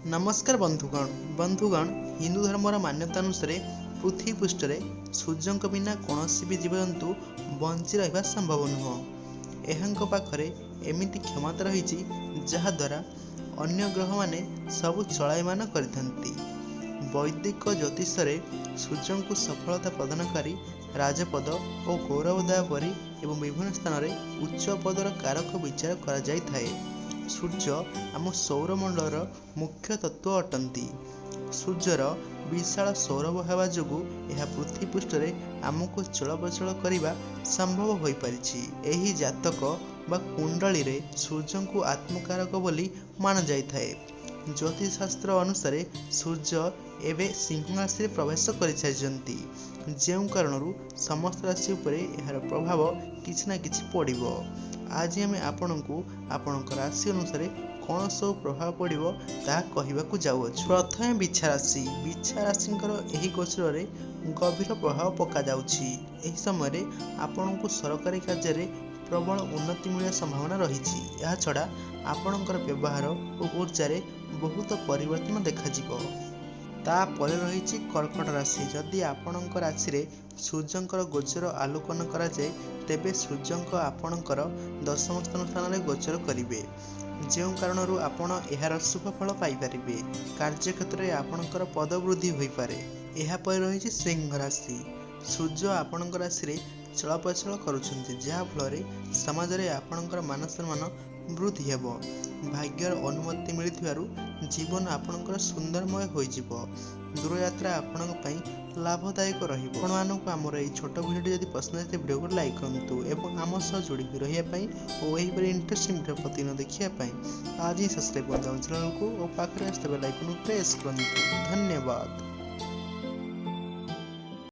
ନମସ୍କାର ବନ୍ଧୁଗଣ। ବନ୍ଧୁଗଣ, ହିନ୍ଦୁ ଧର୍ମର ମାନ୍ୟତା ଅନୁସାରେ ପୃଥିବୀ ପୃଷ୍ଠରେ ସୂର୍ଯ୍ୟଙ୍କ ବିନା କୌଣସି ବି ଜୀବଜନ୍ତୁ ବଞ୍ଚି ରହିବା ସମ୍ଭବ ନୁହଁ। ଏହାଙ୍କ ପାଖରେ ଏମିତି କ୍ଷମତା ରହିଛି, ଯାହାଦ୍ୱାରା ଅନ୍ୟ ଗ୍ରହମାନେ ସବୁ ଚଳାୟମାନ କରିଥାନ୍ତି। ବୈଦିକ ଜ୍ୟୋତିଷରେ ସୂର୍ଯ୍ୟଙ୍କୁ ସଫଳତା ପ୍ରଦାନକାରୀ, ରାଜପଦ ଓ ଗୌରବଦାୟ ପରି ଏବଂ ବିଭିନ୍ନ ସ୍ଥାନରେ ଉଚ୍ଚ ପଦର କାରକ ବିଚାର କରାଯାଇଥାଏ। ସୂର୍ଯ୍ୟ ଆମ ସୌରମଣ୍ଡଳର ମୁଖ୍ୟ ତତ୍ତ୍ୱ ଅଟନ୍ତି। ସୂର୍ଯ୍ୟର ବିଶାଳ ସୌରଭ ହେବା ଯୋଗୁଁ ଏହା ପୃଥିବୀ ପୃଷ୍ଠରେ ଆମକୁ ଚଳପ୍ରଚଳ କରିବା ସମ୍ଭବ ହୋଇପାରିଛି। ଏହି ଜାତକ ବା କୁଣ୍ଡଳୀରେ ସୂର୍ଯ୍ୟଙ୍କୁ ଆତ୍ମକାରକ ବୋଲି ମାନାଯାଇଥାଏ। ଜ୍ୟୋତିଷଶାସ୍ତ୍ର ଅନୁସାରେ ସୂର୍ଯ୍ୟ ଏବେ ସିଂହ ରାଶିରେ ପ୍ରବେଶ କରିସାରିଛନ୍ତି, ଯେଉଁ କାରଣରୁ ସମସ୍ତ ରାଶି ଉପରେ ଏହାର ପ୍ରଭାବ କିଛି ନା କିଛି ପଡ଼ିବ। ଆଜି ଆମେ ଆପଣଙ୍କୁ ଆପଣଙ୍କ ରାଶି ଅନୁସାରେ କ'ଣ ସବୁ ପ୍ରଭାବ ପଡ଼ିବ ତାହା କହିବାକୁ ଯାଉଅଛୁ। ପ୍ରଥମେ ବିଛା ରାଶି। ବିଛା ରାଶିଙ୍କର ଏହି ଗୋଚରରେ ଗଭୀର ପ୍ରଭାବ ପକାଯାଉଛି। ଏହି ସମୟରେ ଆପଣଙ୍କୁ ସରକାରୀ କାର୍ଯ୍ୟରେ ପ୍ରବଳ ଉନ୍ନତି ମିଳିବା ସମ୍ଭାବନା ରହିଛି। ଏହାଛଡ଼ା ଆପଣଙ୍କର ବ୍ୟବହାର ଓ ଉର୍ଜାରେ ବହୁତ ପରିବର୍ତ୍ତନ ଦେଖାଯିବ। ତାପରେ ରହିଛି କର୍କଟ ରାଶି। ଯଦି ଆପଣଙ୍କ ରାଶିରେ ସୂର୍ଯ୍ୟଙ୍କର ଗୋଚର ଆଲୋକନ କରାଯାଏ, ତେବେ ସୂର୍ଯ୍ୟଙ୍କ ଆପଣଙ୍କର ଦଶମ ସ୍ଥାନରେ ଗୋଚର କରିବେ, ଯେଉଁ କାରଣରୁ ଆପଣ ଏହାର ଶୁଭ ଫଳ ପାଇପାରିବେ। କାର୍ଯ୍ୟକ୍ଷେତ୍ରରେ ଆପଣଙ୍କର ପଦବୃଦ୍ଧି ହୋଇପାରେ। ଏହାପରେ ରହିଛି ସିଂହ ରାଶି। ସୂର୍ଯ୍ୟ ଆପଣଙ୍କ ରାଶିରେ ଚଳପ୍ରଚଳ କରୁଛନ୍ତି, ଯାହାଫଳରେ ସମାଜରେ ଆପଣଙ୍କର ମାନ ସମ୍ମାନ ବୃଦ୍ଧି ହେବ। ଭାଗ୍ୟର ଅନୁମତି ମିଳିଥିବାରୁ ଜୀବନ ଆପଣଙ୍କର ସୁନ୍ଦରମୟ ହୋଇଯିବ। ଦୂରଯାତ୍ରା ଆପଣଙ୍କ ପାଇଁ ଲାଭଦାୟକ ରହିବ। ଆପଣମାନଙ୍କୁ ଆମର ଏହି ଛୋଟ ଭିଡ଼ିଓଟି ଯଦି ପସନ୍ଦ ଆସିଥାଏ, ଭିଡ଼ିଓକୁ ଲାଇକ୍ କରନ୍ତୁ ଏବଂ ଆମ ସହ ଯୋଡ଼ି ହୋଇ ରହିବା ପାଇଁ ଓ ଏହିପରି ଇଣ୍ଟରେଷ୍ଟିଂ ଭିଡ଼ିଓ ପ୍ରତିଦିନ ଦେଖିବା ପାଇଁ ଆଜି ସବସ୍କ୍ରାଇବ୍ କରନ୍ତୁ ଆମ ଚ୍ୟାନେଲକୁ ଓ ପାଖରେ ଆସୁଥିବା ବେଲ୍ ଆଇକନ୍କୁ ପ୍ରେସ୍ କରନ୍ତୁ। ଧନ୍ୟବାଦ।